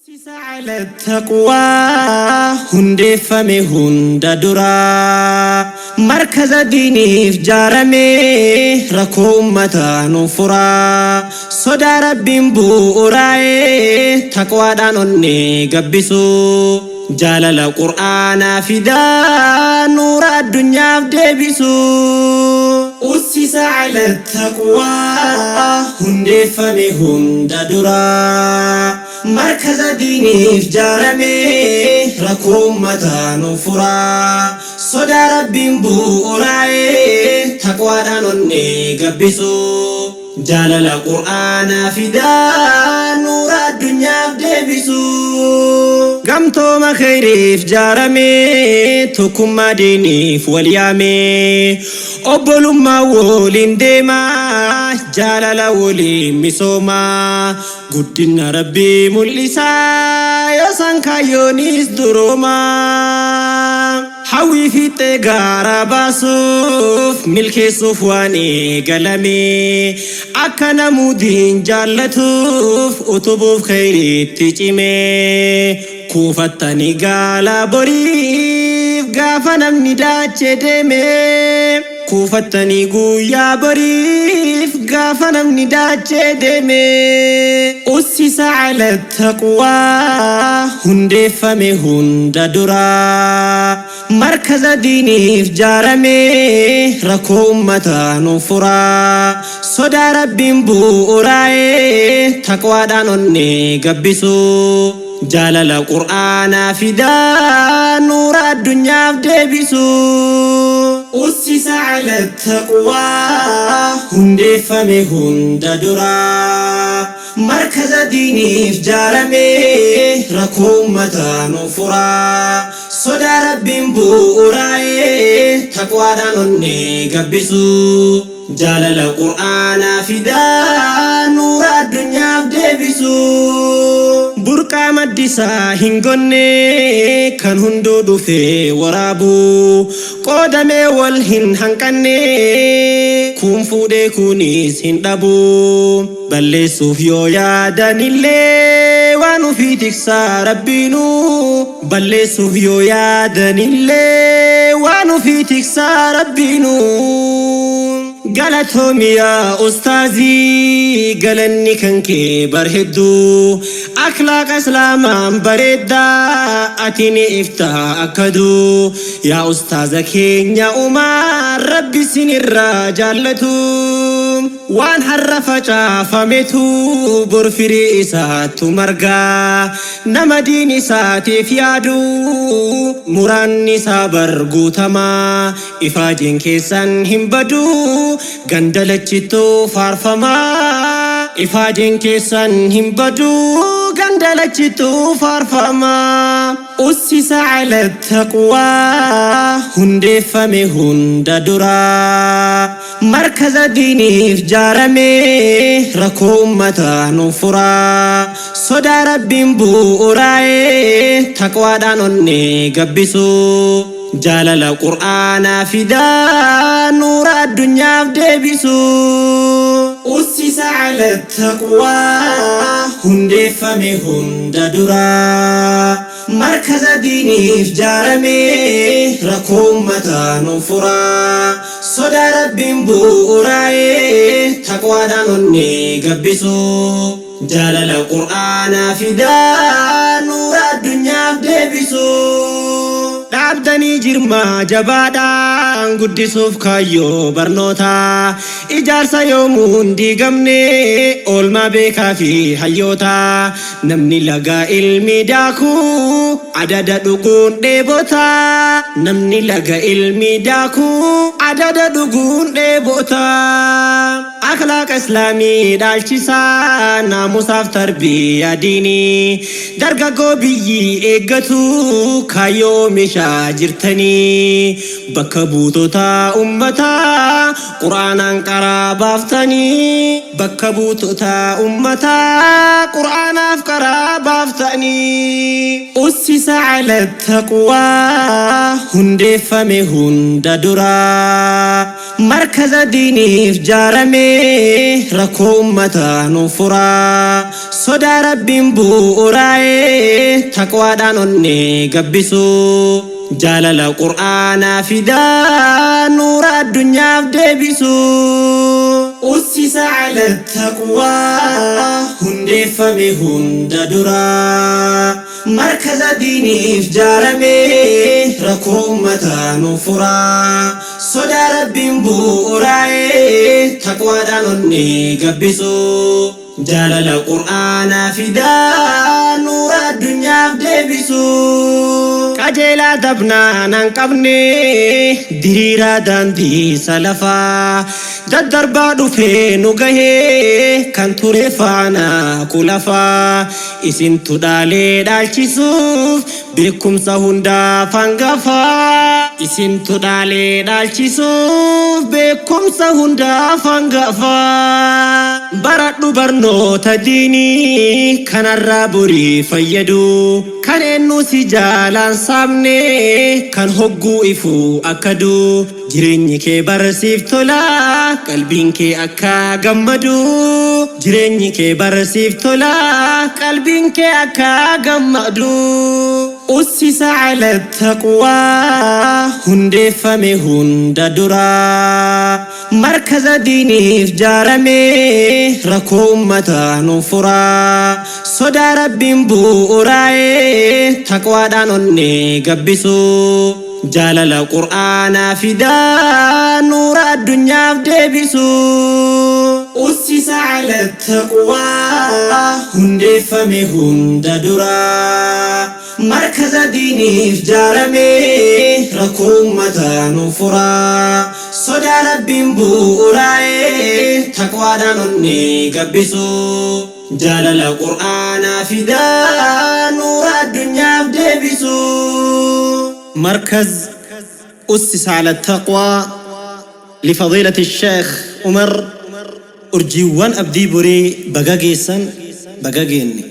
Ala taqwaa hundeeffame hunda duraa markaza diiniif jaarame rakkoo ummataa nu furaa sodaa rabbiin bu'uuraa'ee taqwaadhaan onnee gabbisu jaalala qur'aanaa fidaa nuura addunyaaf deebisu. Ussisa ala taqwaa hundeeffame hunda duraa markaza diiniif jaarame rakkoo ummataa nu furaa sodaa rabbiin bu'uuraa'ee taqwaadhaan onnee gabbisu jaalala qur'aanaa fidaa nuura addunyaaf deebisu. Gamtooma kheyriif jaarame tokkummaa diiniif wal yaame obbolummaa waliin deema jaalala waliin misooma guddina rabbii mul'isaa yoosan kaayyoonis durooma. Hawwii fiixee gaara baasuuf milkeessuuf waan eegalame akka namuudiin jaallatuuf utubuuf kheyriitti cime kuufattanii gaala boriif gaafa namni daachee deeme kuufattanii guyyaa boriif gaafa namni daachee deeme. Ussisa ala taqwaa hundeeffame hunda duraa markaza diiniif jaarame rakkoo ummataa nu furaa sodaa rabbiin bu'uuraa'ee taqwaadhaan onnee gabbisu jaalala qur'aanaa fidaa nuura addunyaaf deebisu. Ussisa ala taqwaa hundeeffame hunda duraa markaza diiniif jaarame rakkoo ummataa nu furaa sodaa rabbiin bu'uuraa'ee taqwaadhaan onnee gabbisu jaalala qur'aanaa fidaa nuura addunyaaf deebisu. Burqaa maddisaa hin gonne kan hunduu dhufee waraabu qoodamee wal hin hanqanne kun fuudhee kunis hin dhabu balleessuuf yoo yaadanillee waan ofii tiksaa rabbiinu balleessuuf yoo yaadanillee waan ofii tiksaa rabbiinu. Galatoomi yaa ustaazii galanni kan kee bar hedduu akhlaaqa islaamaan bareeddaa ati ni iftaa akkaduu yaa ustaaza keenya umaa rabbi sinirraa jaallatu waan har'a facaafametu bor firii isaattu margaa nama diin isaatiif yaadu muraanni isaa bar guutamaa ifaajeen keessan hin badu gandalachittuu faarfamaa ifaajeen keessan hin badu gandalachittuu faarfamaa. Ussisa ala taqwaa hundeeffame hunda duraa markaza diiniif jaarame rakkoo ummataa nu furaa sodaa rabbiin bu'uuraa'ee taqwaadhaan onnee gabbisu jaalala qur'aanaa fidaa nuura addunyaaf deebisu. Ussisa ala taqwaa hundeeffame hunda duraa markaza diiniif jaarame rakkoo ummataa nu furaa sodaa rabbiin bu'uuraa'ee taqwaadhaan onnee gabbisu jaalala qur'aanaa fidaa nuura addunyaaf deebisu. Dhaabdanii jirmaa jabaadhaan guddisuuf kaayyoo barnootaa ijaarsa yoomuu hin diigamne oolmaa beekaa fi hayyootaa namni lagaa ilmi daakuu adada dhuguun dheebotaa namni laga ilmi daakuu adada dhuguun dheebotaa. Akhlaaqa islaamii dhaalchisaa naamusaaf tarbiyaa diinii dargaggoo biyyi eeggatu kaayyoo oomishaa jirtanii bakka buutota ummataa quraanaan qaraa baaftanii Bakka buutota ummataa Qur'aanaaf karaa baaftanii. Ussisa ala taqwaa hundeeffame hunda duraa. Markaza diiniif jaarame rakkoo ummataa nu furaa. Sodaa Rabbiin bu'uuraa'ee taqwaadhaan onnee gabbisu. Jaalala Qur'aanaa fidaa nuura addunyaaf deebisu. Ussisa ala taqwaa hundeeffame hunda duraa. Markaza diiniif jaarame rakkoo ummataa nu furaa. Sodaa Rabbiin bu'uuraa'ee taqwaadhaan onnee gabbisu. Jaalala Qur'aanaa fidaa nuura addunyaaf deebisu. Qajeelaa dabnaan han qabne diriiraa daandii salafaa daddarbaa dhufee nu gahee kan ture faana kulafaa isintu dhaalee dhaalchisuuf beekumsa hundaaf hangafaa isintu dhaalee dhaalchisuuf beekumsa hundaaf hangafaa baradhu barnoota diinii kanarraa borii fayyadu kan eenyu si jaalaan saamne kan hogguu ifuu akka duu jireenyi kee barsiif tola qalbiin kee akka gammadu jireenyi kee barsiif tola qalbiin kee akka gammadu. Ussisa ala taqwaa hundeeffame hunda duraa. Markaza diiniif jaarame rakkoo ummataa nu furaa. Sodaa Rabbiin bu'uuraa'ee taqwaadhaan onnee gabbisu. Jaalala Qur'aanaa fidaa nuura addunyaaf deebisu. Ussisa ala taqwaa hundeeffame hunda duraa. Markaza diiniif jaarame rakkoo ummataa nu furaa. Sodaa Rabbiin bu'uuraa'ee taqwaadhaan onnee gabbisu. Jaalala Qur'aanaa fidaa nuura addunyaaf deebisu. مركز أسس على التقوى لفضيلة الشيخ عمر. Urjiiwwan abdii borii baga geessan, baga geenne.